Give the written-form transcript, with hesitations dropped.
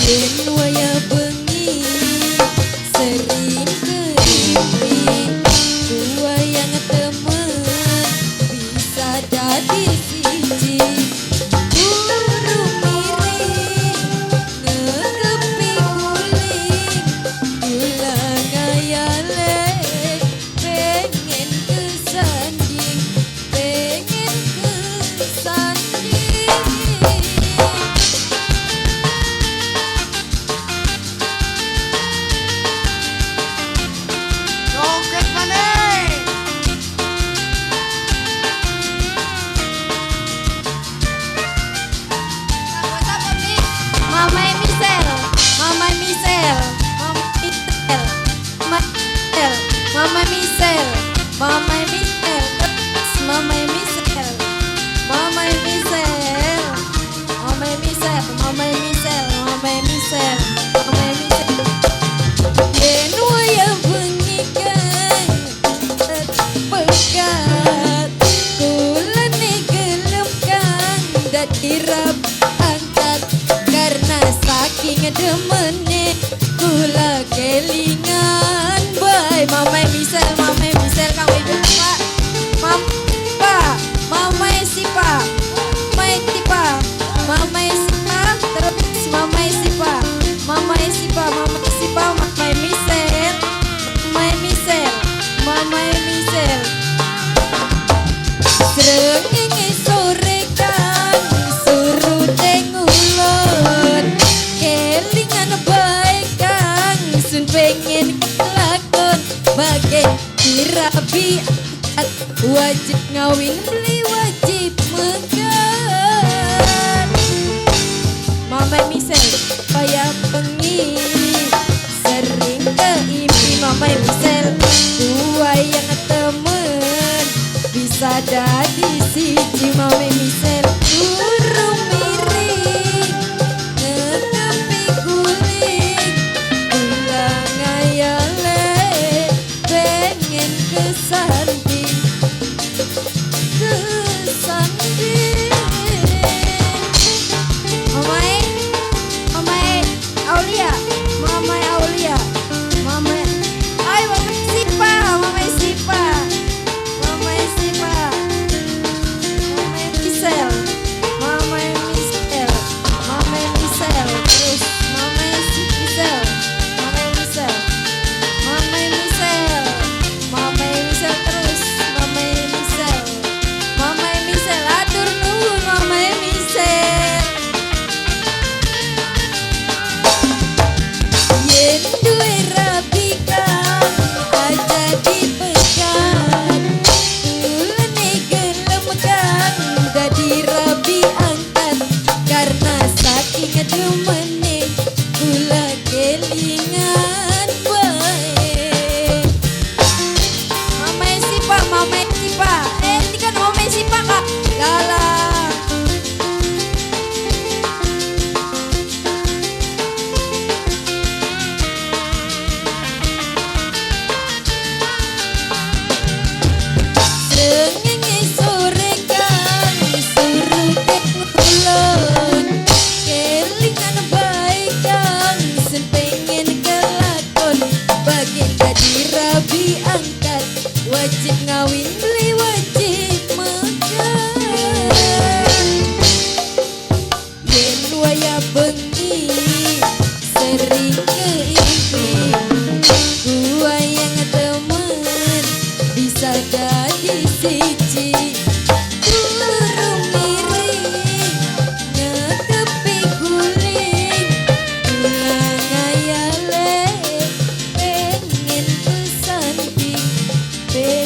Yen wayah bengi sering keimpi, wayang temen bisa dadi siji. Turu miring ngekepi guling, kula ngayale pengen kesanding, pengen kesanding. Joget maneh. Sapa Mi? Mama Michelle, Mama Michelle, Mama Michelle, Mama Michelle, Mama Michelle, Mama Michelle, terus Mama Michelle, Mama Michelle, Mama Michelle, Mama Michelle, Mama Michelle, Mama Michelle. Yen wayah bengi kang pegat, kulane gelem kang dadi rabi angkat, karena saking demene kula kelingan bae. Mama Michelle, Mama Michelle, kang ibu Pak, Mama Pak, Mama Sipa, Mama Sipa, Mama Sipa, terus Mama Sipa, Mama Sipa, Mama Sipa, Mama Michelle, Mama Michelle, Mama Michelle. Srengenge sore kang surute ngulon, kelingan bae kang sun pengen kelakon, bagai dirabi wajib ngawin beli wajib megat. Mama Michelle wayah bengi sering keimpi, Mama Michelle yang temen bisa dadi siji. Mama Michelle, turu miring ngekepi guling, kula ngayale pengen kesanding, kesanding. Mamae, Mamae Aulia, Mamae Aulia, Mamae, ay Mamae Sipa, Mamae Sipa, Mamae Sipa, Mamae Michelle, Mamae Michelle, Mamae Michelle, terus Mamae Michelle, Mamae Michelle, Mamae Michelle, Mamae Michelle, terus Mamae Michelle, Mamae Michelle, atur nuwun Mamae Michelle. Yen duwe rabi kang aja dipegat, kulane gelem kang dadi rabi angkat, karena saking demene kula kelingan bae. Mama Sipa, Mama Sipa, eh ini kan Mama Sipa kak, lala. Srengenge sore kang surute ngulon, kelingan bae kang sun pengen kelakon, bagi dadi rabi angkat wajib ngawin beli wajib megat. Yen wayah bengi sering keimpi, yang temen bisa dadi siji. Turu miring ngekepi guling, kula ngayale pengen kesanding, pengen